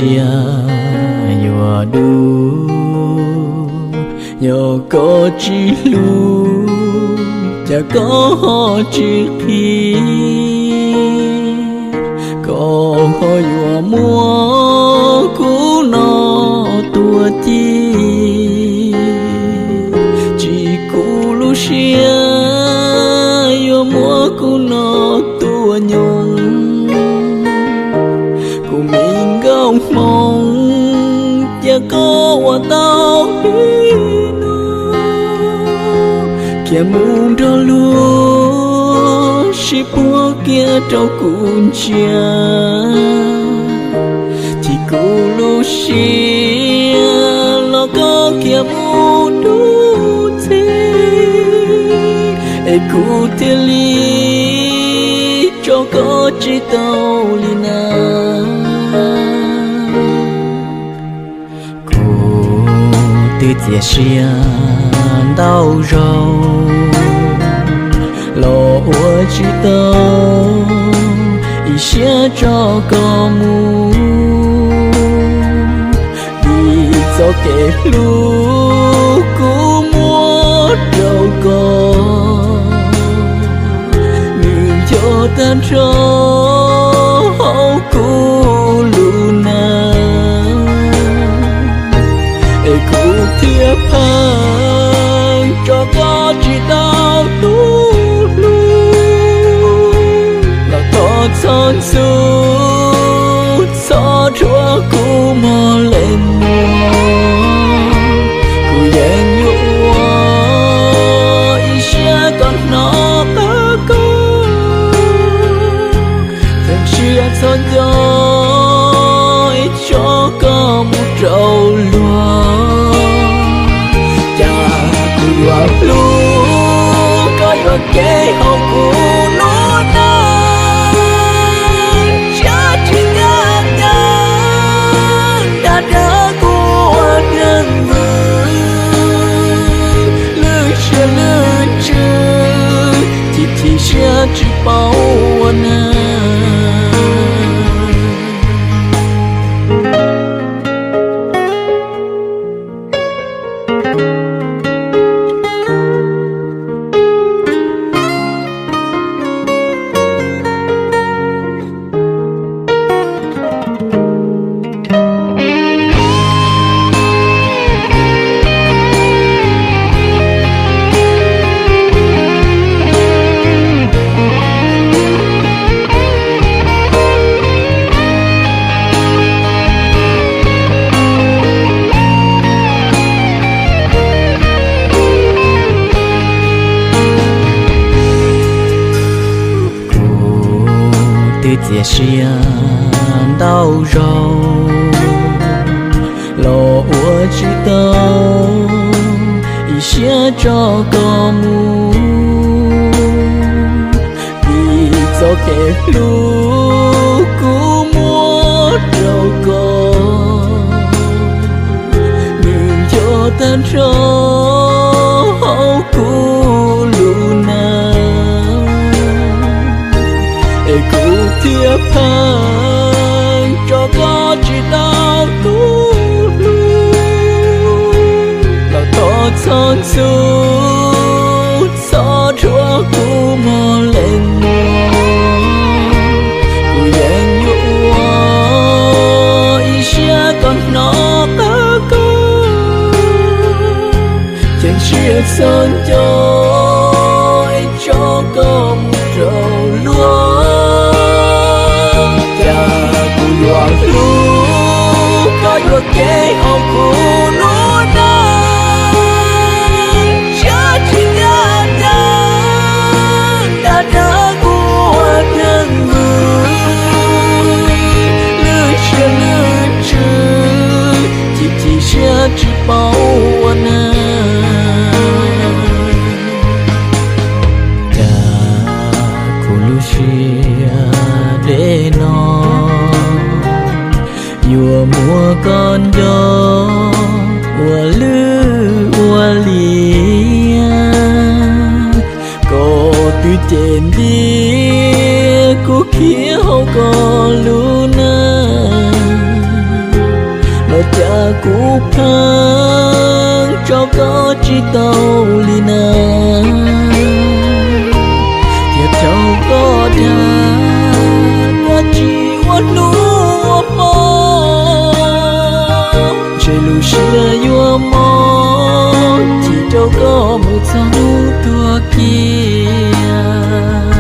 siab yuav dub. Yog koj tsis hlub, cas koj ho tsis qhia? Koj ho yuav muab kuv no tua ci, tsis kuv lub siab yuav muab kuv no tua nyoog. Kuv me nkauj hmoob, cia koj ua tau li no, khiav mus nrog luag sib puag kiag rau kuv ntsia. Chim kuv lub siab los koj khiav mus dub ntxiv, es kuv thiaj li tso koj tsis tau li na. Kuv twb txias siab ntau zaus los ua tsis tau, ib siab tso koj mus. Vim txoj kev hlub kuv muab rau koj, nws nco tag nrho hauv kuv lub neej, es kuv thiaj pheej tso koj tsis tau tus hlub. Los thov txhob ntxub, txhob rhuav kuv mog leej muam, kuv yeej yuav ua ib siab kom hnov qab koj, thiab siab txhob nco es tso koj mus rau luag. Cas kuv yuav hlub koj yuam kev hauv kuv lub neej, siab tsis ncaj ncees dag dag kuv ua neeg vwm, lwj siab lwj ntsws, chim chim siab tsis paub ua neeg. Kuv twb txias siab ntau zaus los ua tsis tau, ib siab tso koj mus. Vim txoj kev hlub kuv muab rau koj, nws nco tag nrho hauv kuv lub neej, es kuv thiaj pheej tso koj tsis tau tus hlub. Los thov txhob ntxub, txhob rhuav kuv mog leej muam, kuv yeej yuav ua ib siab kom hnov qab koj, ceev siab txhob nco es tso koj mus rau luag. Cas kuv yuav hlub koj yuam kev hauv kuv lub neej, siab tsis ncaj ncees dag dag kuv ua neeg vwm, lwj siab lwj ntsws, chim chim siab tsis paub ua neeg. Cas kuv lub siab deb no yuav muab koj nco ua lwj ua liam. Koj twb cem ntiag kuv khiav hauv koj lub neej, Kuv pheej tso koj tsis tau li na, thiab rau koj dag koj tsis ua hnub ua hmo, ntshe lub siab yuav mob chim rau koj mus txog hnub tuag kiag.